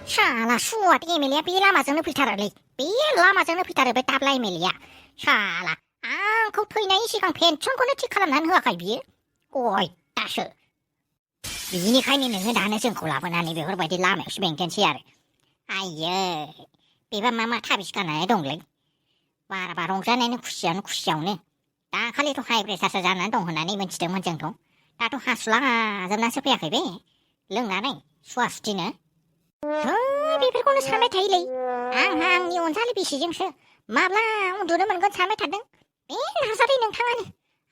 साला सुवाद एमएलए बे लामाजोंनो फैथारोलै बे लामाजोंनो फैथारो बे दाब्ला एमएलएआ साला आंखौ थैनायनि सिगां पेन्सनखौनो थिग खालामनानै होआखै बियो अयदासो बिनिखायनो नोङो दानो जोंखौ लाबोनानै बेफोरबायदि लामायावसो बेंथेनसै आरो आइयै बेबा मा मा थाबिस गाननानै दंलै बाराबा रंजानायानो खुसियावनो दाखालिथ' हाइ प्रेसारसो जानानै दं होननानै मोनथिदोंमोन जोंथ' दाथ' हासुलाजोबनासो फैयाखै बे लोंनानै सुवा सुथिनो बेफोरखौनो सानबाय थायोलै आंहा आंनि अनजालि बिसिजोंसो माब्ला उन्दुनो मोनगोन सानबाय थादों बे नार्जारि नोंथाङानो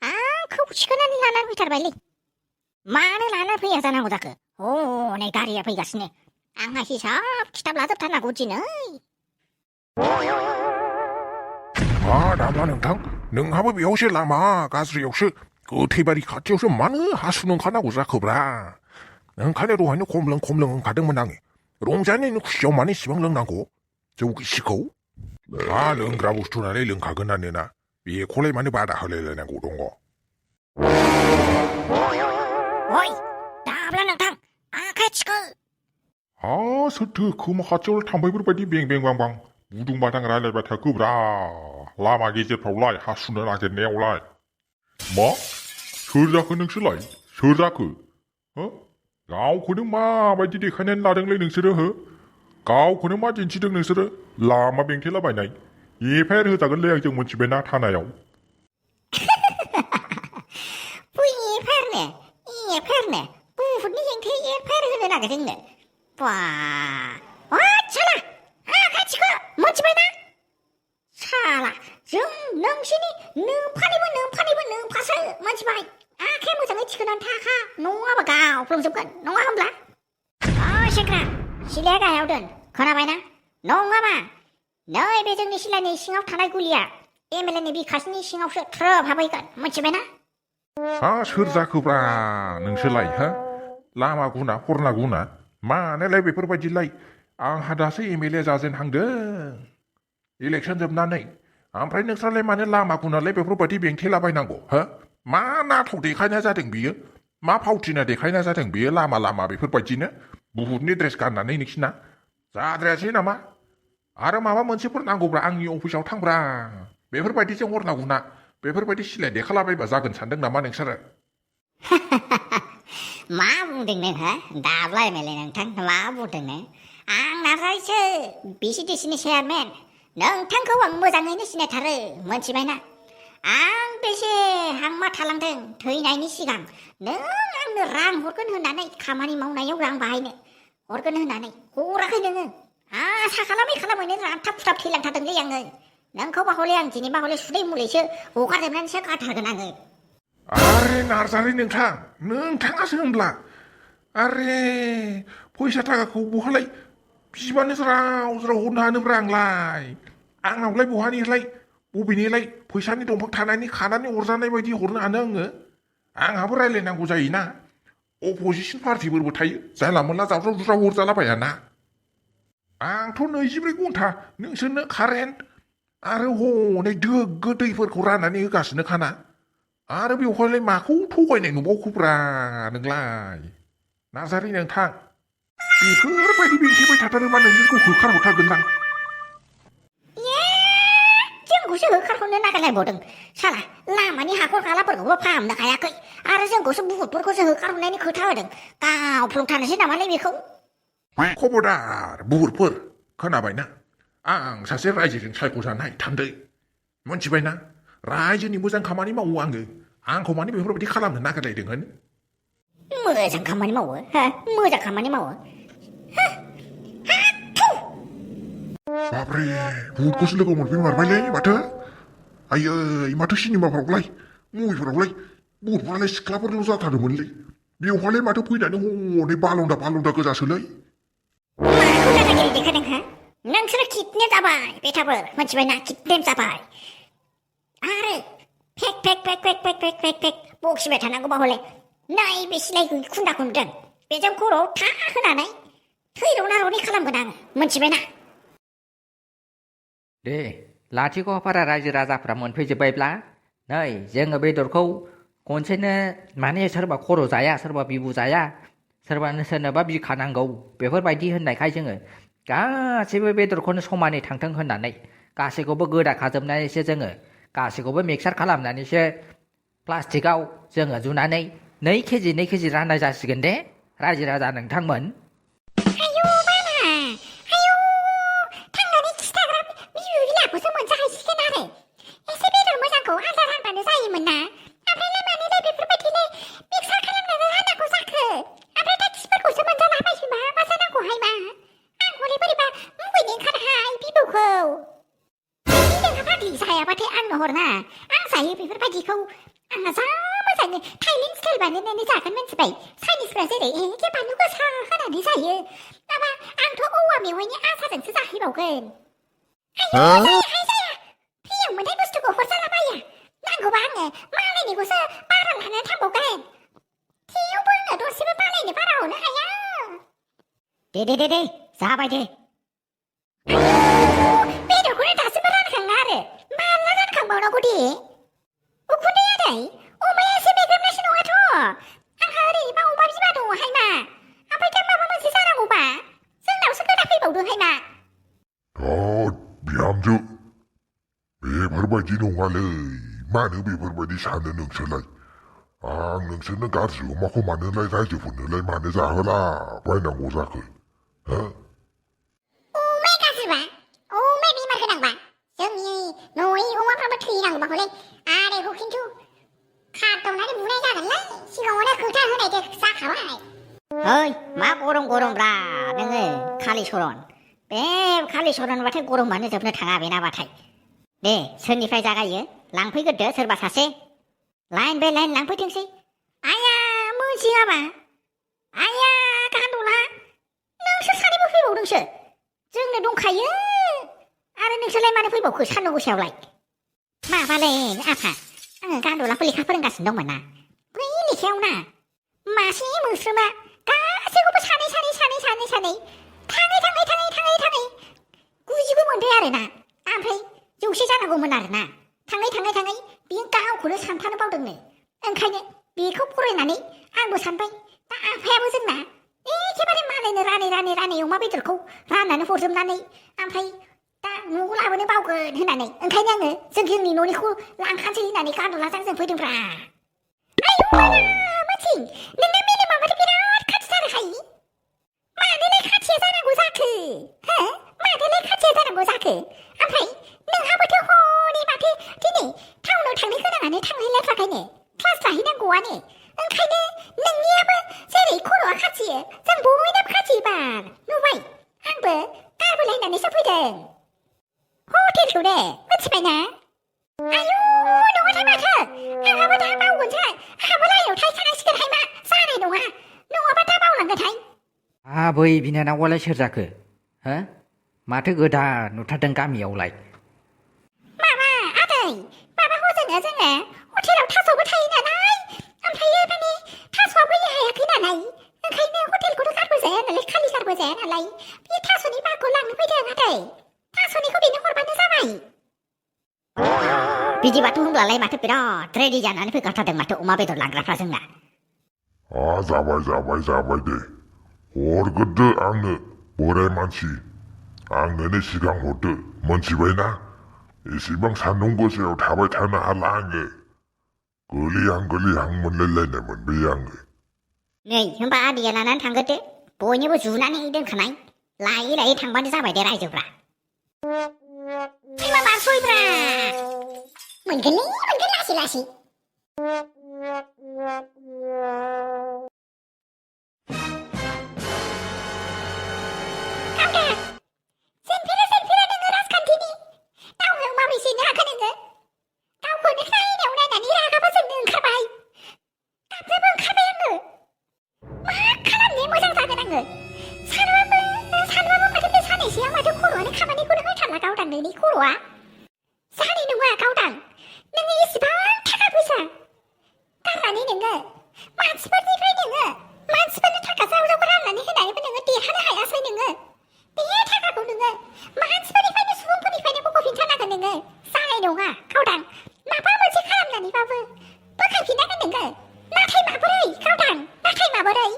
आंखौ थिखोनानै लानानै फैथारबायलै मानो लानानै फैया जानांगौ जाखो हनै गारिया फैगासिनो आंहा हिसाब खिथाब लाजोबथारनांगौ दिनै दामा नोंथां नोंहाबो बेयावसो लामा गाज्रियावसो गोथैबारि खाथियावसो मानो हासुनो ओंखारनांगौ जाखोब्रा ओंखायनो दहायनो खम लों होनखादोंमोन आङो रंजानायनि खुसियाव मानो इसिबां लोंनांगौ जौ गिसिखौ लोंग्रा बुस्थु नालाय लोंखागोनानो ना बेखौलाय मानो बादा होलायलायनांगौ दङ ओइ दाब्ला नोंथां आखाय थिखो सोरथो खोमा खाथियाव थाम्फैफोरबायदि बें बें बां बां बुदुं बादां रायलायबाय थाखोब्रा लामा गेजेरफ्रावलाय हासुनो नागिरनायावलाय मा सोर जाखो नोंसोरलाय सोर जाखो गावखौनो माबायदि देखायनानै लादोंलै नोंसोरो गावखौनो मा दिन्थिदों नोंसोरो लामा बेंथेलाबायनाय एफआइआर होजागोनलै आंजों मोनथिबायना थानायाव एफआइआरनो बुहुतनि हेंथे एफआइआर होनो नागिरदोंनो बा साला आखाय थिखो मोनथिबायना साला जों नोंसिनि नोंफासो मोनथिबाय आखाया मोजाङै थिखोनानै थाखा नङाबा गावफ्लंजोबगोन नङा होमब्ला सेंग्रा सिलाया गाहायाव दोन खोनाबायना नङाबा नैबे जोंनि सिलानि सिङाव थानाय गुलिया एमएलएनि बिखासनि सिङावसो थ्रोब हाबहैगोन मोनथिबायना सोर जाखोब्रा नोंसोरलाय लामा गुना हरना गुना मानोलाय बेफोरबायदिलाय आंहा दासो एमएलए जाजेनहांदों इलेक्सन जोबनानै ओमफ्राय नोंस्रालाय मानो लामा गुनालाय बेफोरबायदि बेंथेलाबायनांगौ मा नाटक देखायनाय जादों बियो मा फावथिना देखायनाय जादों बियो लामा बेफोरबायदिनो बुहुतनि ड्रेस गाननानै नोंसिना जाद्रायासै नामा आरो माबा मोनसेफोर नांगौब्रा आंनि अफिसाव थांब्रा बेफोरबायदिजों हरना गुना बेफोरबायदि सिलाय देखालाबायबा जागोन सानदों नामा नोंसोरो मा बुंदों नों दाब्ला एमएलए नोंथां मा बुंदों नों आं नार्जारिसो बिसिडिसिनि चेयारमेन नोंथांखौ आं मोजाङैनो सिनायथारो मोनथिबायना आं बेसे हांमा थालांदों थैनायनि सिगां नों आंनो रां हरगोन होननानै खामानि मावनायाव रां बाहायनो हरगोन होननानै हराखै नोङो आसा खालामैनो रानथाब खुथाब थैलांथारदोंलै आङो नोंखौबा हले आं दिनैबा हले सुदै मुलैसो हगारजोबनानैसो गारथारगोन आङो आरे नार्जारि नोंथाङासो होनब्ला आरे फैसा थाखाखौ बहालाय बिबानो ज्राव हरनो हानोब्रा आंनावलाय बहानिलाय बबेनिलाय फैसानि दंफां थानायनि खानानै हरजानाय बायदि हरनो हानो आंहाबो रायलायनांगौ जायोना अपोजिसन पार्टिफोरबो थायो जानला मोनला जावज्राव हरजालाबायाना आंथ' 24 घन्टा नोंसोरनो कारेन्ट आरो हनै गोग्गो दैफोरखौ राननानै होगासिनो खाना आरो बेवहायलाय माखौ थगायनाय नुबावखोब्रा नोंलाय नार्जारि नोंथां बेफोरबायदि बेंथेबाय थाथारोबा नोंसोरखौ होखारहरथारगोनदां जोंखौसो होखारहरनो नागिरलायबावदों साला लामानि हाखर हालाफोरखौबो फाहामनो हायाखै आरो जोंखौसो बुहुतफोरखौसो होखारहरनायनि खोथा होदों गावफ्लंथारनोसै नामालै बेखौ खबरदार बुहुतफोर खोनाबायना आं सासे रायजोजों सायख'जानाय थान्दै मोनथिबायना रायजोनि मोजां खामानि मावो आंखौ माने बेफोरबायदि खालामनो नागिरलायदों मोजां खामानि मावो मोजां खामानि मावो बाब्रे बुहुतखौसो लोगो मोनफैमारबायलै माथो आयै माथो सिनेमाफोरावलाय मुभिफोरावलाय बुहुतफोरालाय सिख्लाफोरल' जाथारोमोनलै बेवहायलाय माथो फैनानै हनै बालन्दा गोजासोलै माखौ दादागिरि देखायदों नोंसोरो किडनेप जाबाय बेटाफोर मोनथिबायना किडनेप जाबाय आरो फेक बखिबाय थानांगौबा हले नैबे सिलाय खुन्दाखौ नुदों बेजों खर'आव था होनानै थैर'नार'नि खालामगोन आङो मोनथिबायना दे लाथिख'पारा रायजो राजाफ्रा मोनफैजोब्बायब्ला नै जोङो बेदरखौ खनसेनो माने सोरबा खर' जाया सोरबा बिबु जाया सोरबा सोरनोबा बिखा नांगौ बेफोरबायदि होननायखाय जोङो गासैबो बेदरखौनो समानै थांथों होननानै गासैखौबो गोदाखाजोबनानैसो जोङो गासैखौबो मिक्सार खालामनानैसो प्लास्टिकआव जोङो जुनानै 2 केजि राननाय जासिगोन दे रायजो राजा नोंथांमोन। आयौ बाला आयौ थांनानै खिथाग्रा बिबै बिलाखौसो मोनजाहैसिगोन आरो एसे बेदर मोजांखौ आलदा रानबानो जायोमोन ना ओमफ्रायलाय मानोलाय बेफोरबायदिलाय मिक्सार खालामनानै राननांगौ जाखो ओमफ्राय दा खिफोरखौसो मोनजालाबायसैबा मा जानांगौहाय मा आं हले बोरैबा मुगैनो ओंखारहाय बिबौखौ नोंहा फाग्लि जायाबाथाय आंनो हरना आं जायो बेफोरबायदिखौ आंहा जा मोजाङै थाइलेण्ड स्टाइल बानायनानै जागोन मिथिबाय चाइनिसफ्रा जेरै एखे बानलु गोसा होनानै जायो माबा आंथ' औवा मेवाइनि आसारजोंसो जाहैबावगोन जायाहाय जाया फ्रियाव मोननाय बुस्थुखौ हरजालाबाया नांगौबा आङो मालायनिखौसो बारा लानानै थांबावगोन थेवबो आङो दसेबो मालायनो बारा हरनो हाया दे जाबाय दे बेदरखौनो दासिमबो रानखांला आरो माला रानखांबावनांगौ दे उखुन्दै आदै अमाया एसे मेग्रेबनायसो नङाथ' आंहा ओरैनोबा अमा बिमा दङहाय मा ओमफ्राय दा माबा मोनसे जानांगौबा जोंनावसो गोदा फैबावदोंहाय मा बिहामजो बेफोरबायदि नङालै मानो बेफोरबायदि सानो नोंसोरलाय आं नोंसोरनो गाज्रि अमाखौ मानोलाय रायजोफोरनोलाय मानो जाहोला बायनांगौ जाखो हो अमाया गाज्रिबा अमाया बेमार गोनांबा जोंनि न'नि अमाफ्राबो थैनांगौबा हले आदैखौ खिन्थु खाददावनानै बुनाय जागोनलै सिगाङावनो खोथा होनाय जाखाबाय ओइ मा गरमब्रा नोङो कालिचरन बे कालिचरनबाथाय गरमानो जोबनो थाङा बेनाबाथाय दे सोरनिफ्राय जागायो लांफैग्रोदो सोरबा सासे लाइन बाय लाइन लांफैथोंसै आया मोनसियाबा आया गान्दला नोंसोर सानैबो फैबावदोंसो जोंनो दंखायो आरो नोंसोरलाय मानो फैबावखो सान्दुं गोसायावलाय माबालै आफा आङो गान्दलाखौ लेखा फोरोंगासिनो दंमोन ना बै लेखायाव ना मासे मोस्रोमा गासैखौबो सानै थाङै 90 मोनबाय आरोना ओमफ्राय 100 जानांगौमोन आरोना थाङै बियो गावखौनो सानफानो बावदोंनो ओंखायनो बेखौ फरायनानै आंबो सानबाय दा आफायाबो जोंना एखेबारे मालायनो रानै अमा बेदरखौ राननानै हरजोबनानै ओमफ्राय दा न'आव लाबोनो बावगोन होननानै ओंखायनो आङो जोंनि न'निखौ लांखानोसै होननानै गान्दलाजों जों फैदोंब्रा आयौ माथिं नोंना मेलेमाबाथ' बिराद खाथि जादोंहाय मानोलाय खाथिया जानांगौ जाखो हो मानोलाय खाथिया जानांगौ जाखो ओमफ्राय नोंहाबोथ' हनै माथो दिनै टाउनाव थांनो गोनाङानो थांहैलायथ्राखायनो क्लास लाहैनांगौआनो ओंखायनो नोंनियाबो जेरै खर'आ खाथियो जों बयनाबो खाथियो बार नुबाय आंबो गारबोलायनानैसो फैदों हटेलखौनो मिथिबायना आयौ नङाथाय माथो आंहाबो दा बावगोनसो आंहाबो लाइनाव थाहैखानांसिगोनहाय मा जानाय नङा नङाबा दा बावलांगोनहाय बै बिनानावालाय सोर जाखो हो माथो गोदान नुथारदों गामियावलाय माबा आदै माबा हजोंनो जोङो हटेलाव थास'बो थायो नालाय ओमफ्रायो माने थास'आ फैनो हायाखै नालाय ओंखायनो हटेलखौथ' गारबोजाया नालाय खालि गारबोजाया नालाय बे थास'नि बागखौ लांनो फैदों आदै थास'निखौ बेनो हरबानो जाबाय बिदिबाथ' होनब्लालाय माथो बिराद रेडि जानानै फैखाथारदों माथो अमा बेदर लांग्राफ्रा जोंना जाबाय दे हरग्रोदो आंनो बोराय मानसि आंनोनो सिगां हरदो मोनथिबायना एसेबां सान्दुं गोसायाव थाबाय थानो हाला आङो गोलैहां मोनलायलायनाय मोनबाय आङो नै होनबा आदैया लानानै थांग्रोदो बयनिबो जुनानै दोनखानाय लायै थांबानो जाबाय दे रायजोफ्रा माबा सयब्रा मोनगोन लासै जेनफेरा नोङो राजखान्थिनि दावहायाव माबोरै जेननो हाखो नोङो गावखौनो नायनायाव नायनानै रागाबो जोंनो ओंखारबाय गाबनोबो ओंखारबाय आङो मा खालामनाया मोजां जागोन आङो सानबाबो माथो बे सानैसोआ माथो खर'आनो खामानिखौनो होथारला गावदां नोंनि खर'आ जानाय नङा गावदां नोङो एसेबां थाखा फैसा गारनानै नोङो मानसिफोरनो थाखा जाव राननानै होनानैबो नोङो देरहानो हायासै नोङो बे थाखाखौ नोङो मानसिफोरनिफ्रायनो सुबुंफोरनिफ्रायनो बख'फिनथारनांगोन नोङो जानाय नङा गावदां माबा मोनसे खालामनानैबाबो बोखांफिननांगोन नोङो नाथाय माबोरै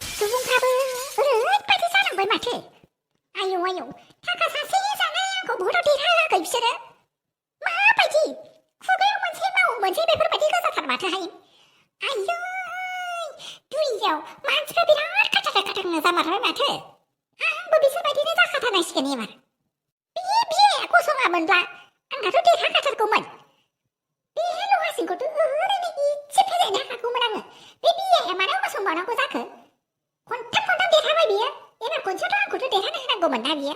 सुबुंफ्राबो ओरैबायदि जालांबाय माथो आयौ थाखा सासे जानाय आंखौ भटआव देरहाहोआखै बिसोरो माबायदि खुगायाव मोनसे मावो मोनसे बेफोरबायदि गोजाथार माथोहाय आयै दुइयाव मानसिफ्रा बिराद खाथारनो जामारबाय माथो आंबो बिसोरबायदिनो जाखाथारनांसिगोन एबार बे बियाया गसङामोनब्ला आंहाथ' देरहाखाथारगौमोन बे लहासिनखौथ' ओरैनो इसे फेजेननो हाखागौमोन आङो बे बियाया मानो गसंबावनांगौ जाखो खनथाम देरहाबाय बियो एबार खनसेयावथ' आंखौथ' देरहानो होनांगौमोन ना बियो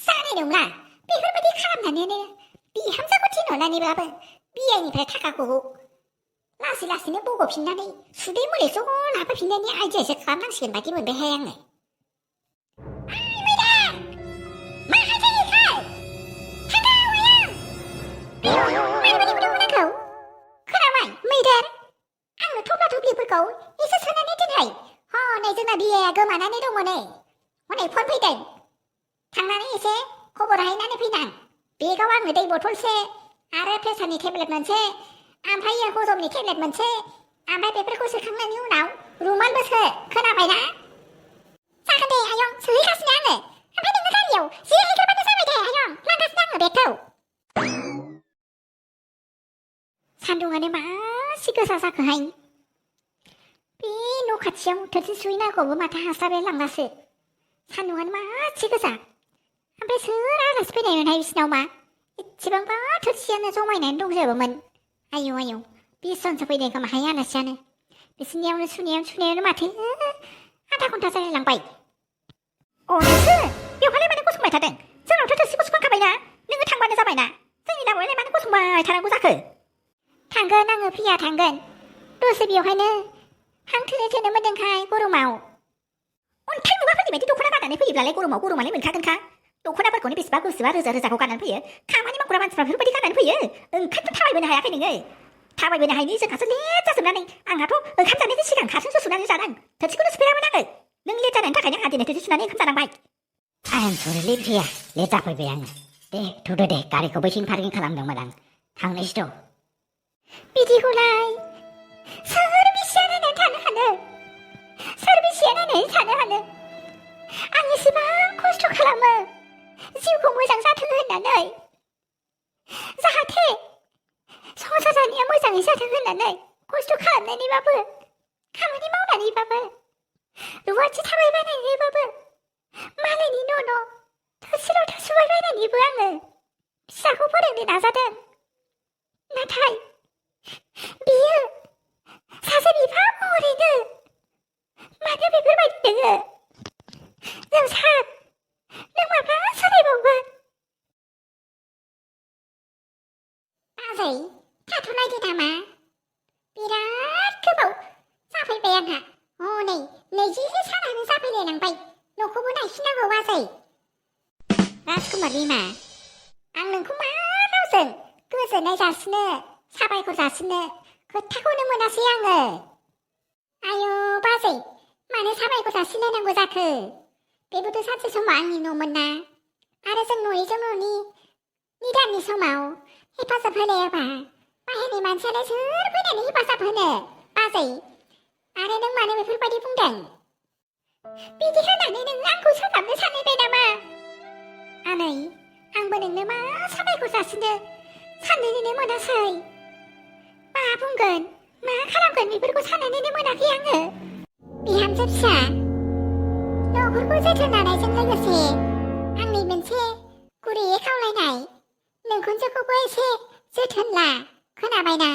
जानाय नंला बेफोरबायदि खालामनानैनो बिहामजोखौ थिनहरनानैब्लाबो बियानिफ्राय थाखाखौ लासैनो बग'फिननानै सुदै मुलि ज' लाबोफिननायनि आइडियासो खालामनांसिगोन बायदि मोनबायहाय आङो खोनाबाय मैदेर आंनो थफ्ला थफ्लिफोरखौ एसे सोनानै दोनहाय हनै जोंना बियाया गोमानानै दङ नै हनै फन फैदों थांनानै एसे खबर हैनानै फैनां बेगाव आंनो दै बथलसे आरो प्रेसारनि टेब्लेट मोनसे ओमफ्राय हजमनि टेब्लेट मोनसे ओमफ्राय बेफोरखौ सोखांनायनि उनाव रुमालबो सो खोनाबायना जागोन दे आयं सोहैगासिनो आङो ओमफ्राय नोङो गारियाव जिरायहैग्रोबानो जाबाय दे आयं लांगासिनो आङो बेगखौ सान्दुङानो मासि गोसा जाखोहाय बे न' खाथियाव थोरसि सुहैनांगौबो माथो हास्लाबलाय लांलासो सान्दुङानो मासि गोसा ओमफ्राय सोर आलासि फैनायमोनहाय बिसिनाव मा एसेबांबा थोरसियानो जमायनानै दंजोबोमोन आयौ बिसजनसो फैदों खोमाहाय आलासियानो बिसोरनियावनो सुनायावनो माथो आधा घन्टा जालायलांबाय नोंसो बेवहायलाय मानो गसंबाय थादों जोंनावथ' थोरसिखौ सुखांखाबायना नोङो थांबानो जाबायना जोंनि लामायावलाय मानो गसंबाय थानांगौ जाखो थांगोन आङो फ्रिया थांगोन दसे बेवहायनो हां थोनो मोनदोंखाय गरमाव अन्थाइ मुगाफोरनि बायदि दख'ना गाननानै फैयोब्लालाय गरमालाय मोनखागोनखा दख'नाफोरखौनो बेसेबा रोजा गाननानै फैयो खामानि मावग्रा मानसिफ्रा बेफोरबायदि गाननानै फैयो ओंखायनोथ' थाबायबोनो हायाखै नोङो थाबायबोनो हायिनि जोंहासो लेट जाजोबनानै आंहाथ' ओंखाम जानायनि सिगां खारसनसो सुनानै जादों थोरसिखौनो सुफेरामोन आङो नों लेट जानायनि थाखायनो आंहा दिनै थोरसि सुनानै ओंखाम जानांबाय आं सरिलै प्रिया लेट जाफैबाय आङो दे थुदो दे गारिखौ बैथिं पार्किं खालामदोंमोन आं थांनोसै बिदिखौलाय सोर बिसिया नायनानै थानो हानो आं एसेबां खस्थ' खालामो जिउखौ मोजां जाथों होननानै जाहाथे संसार जानाया मोजाङै जाथों होननानै खस्थ' खालामनानैबाबो खामानि मावनानैबाबो रुवाथि थाबायबायनानैबाबो मालायनि न' थोरसि लथा सुबायबायनानैबो आङो फिसाखौ फोरोंनो नाजादों नाथाय बियो सासे बिफा महरैनो मानो बेफोरबायदि नोङो जों सार नों माब्ला सोलायबावगोन बाजै थाथ'नायदो नामा बिराद गोबाव जाफैबाय आंहा हनै 20 सानानो जाफैलायलांबाय न'खौबो नायफिननांगौ बाजै राजकुमार बिमा आं नोंखौ मा रावजों गोजोननाय जासिनो साबायखर जासिनो खोथाखौनो मोनासै आङो आयौ बाजै मानो साबायखर जासिलायनांगौ जाखो बेबोथ' सानसे समाव आंनि न'मोन ना आरो जों न'यैजों न'नि निदाननि समाव हेफाजाब होलायाबा बाहेरनि मानसियालाय सोर फैनानै हेफाजाब होनो बाजै आरो नों मानो बेफोरबायदि बुंदों बिदि होनानै नों आंखौ सोगाबनो सानबाय नामा आनै आंबो नोंनो मा साबायखर जासिनो साननोनो मोनासै मा बुंगोन मा खालामगोन बेफोरखौ साननोनो मोनाखै आङो बिहामजो फिसा न'फोरखौ जोथोन लानायजों लोगोसे आंनि मोनसे गुरैयै खावलायनाय नोंखुनजोखौबो एसे जोथोन ला खोनाबायना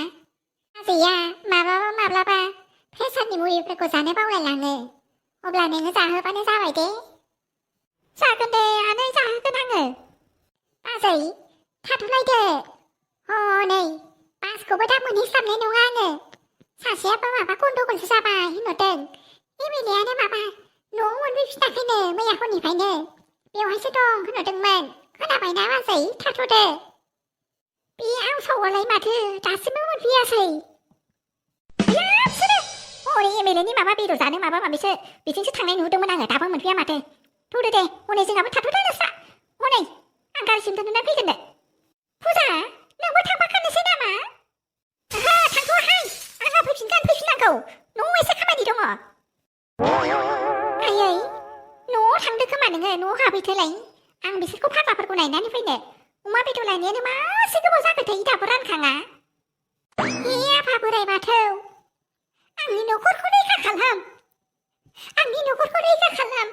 आजैया माब्लाबा प्रेसारनि मुलिफोरखौ जानो बावलायलाङो अब्ला नोङो जाहोबानो जाबाय दे जागोन दे आनै जाहोगोन आङो बाजै थाथ'लायदो हनै बासखौबो दा मोनहैस्लाबनाय नङा आङो सासेयाबो माबा गन्दगलसो जाबाय होनहरदों एमएलएआनो माबा न'आव मोनफैफिनाखैनो मैया हरनिफ्रायनो बेवहायसो दं होनहरदोंमोन खोनाबायना बाजै थाथ'दो बे आवसावालाय माथो दासिमबो मोनफैयासै बिसोरो हरै एमएलएनि माबा बेदर जानो माबा माबिसो बिथिंसो थांनाय नुदोंमोन आङो दाबो मोनफैया माथो थौदो दे हनै जोंहाबो थाथ'दो नोंस्रा हनै आं गारिसिम दोननानै फैगोन दे फुजा नोंबो थांफाखानोसै नामा ओहो थांथ'वाहाय आंहा फैफिननांगौ न'आव एसे खामानि दङ आयै न'आव थांदो खोमा नोङो न'आव हाबहैथोलाय आं बिसोरखौ फाग्लाफोरखौ नायनानै फैनो अमा बेदर लायनायानो मासे गोबाव जाखोथाय दाबो रानखाङा हे आफा बोराइ बाथौ आंनि न'खरखौ रैखा खालाम आंनि न'खरखौ रैखा खालाम